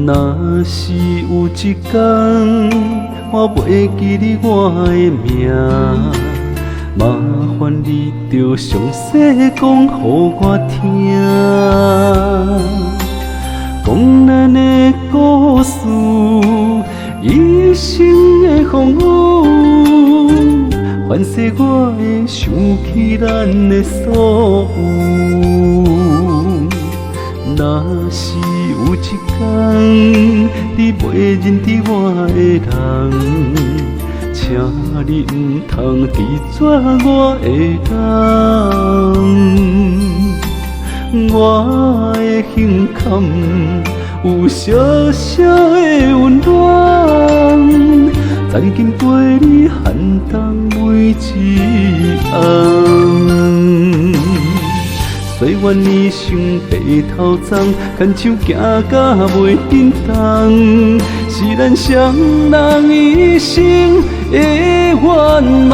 若是有一天我袂記得我的名，麻煩你著詳細講予我聽，講咱的故事，一生的風雨，凡世我會想起咱的所有。若是有一天你袂認得我的人，請你毋通拒絕我的人。我的胸坎有小小的溫暖，曾經陪你寒冬每一暗。歲月年成白頭鬃，牽手行甲袂振動，是咱雙人一生的願望。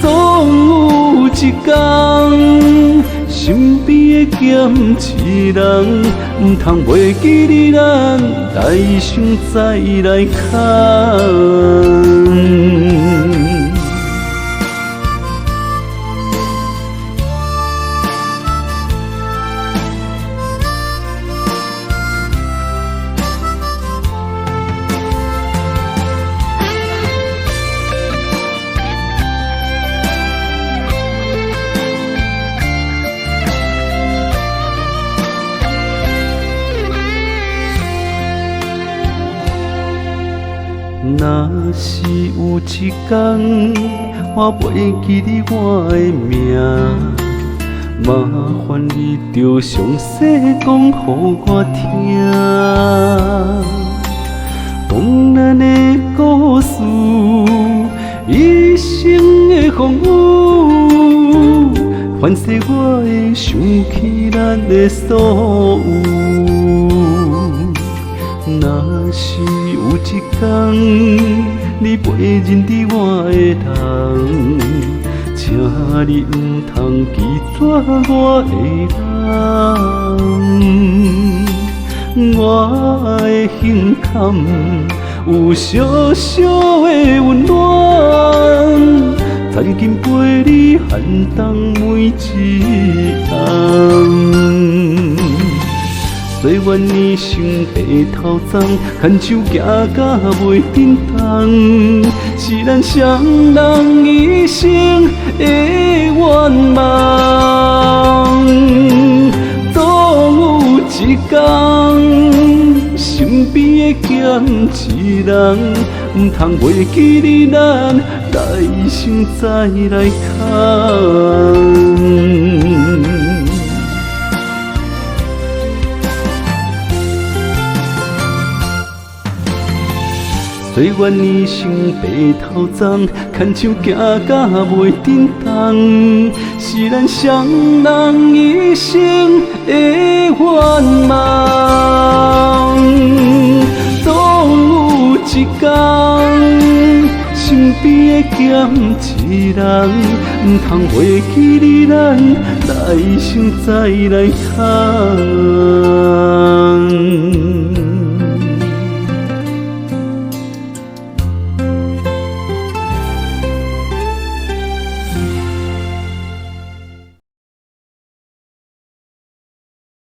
總有一天，身邊會減一人，毋通袂記得咱來生再來牽。若是有一天我袂記得我的名，麻煩你著詳細講予我聽，講咱的故事，一生的風雨，凡世我會想起咱的所有。若是有一天你袂認得我的人，請你毋通拒絕我的人。我的胸坎有小小的溫暖，曾經陪你寒冬每一暗。歲月年成白頭鬃，牽手行甲袂振動，是咱雙人一生的願望。總有一天，身邊會減一人，毋通袂記得咱來生再來牽。歲月年成白頭鬃，牽手行甲袂振動，是咱雙人一生的願望。總有一天，身邊會減一人，毋通袂記得咱來生再來牽。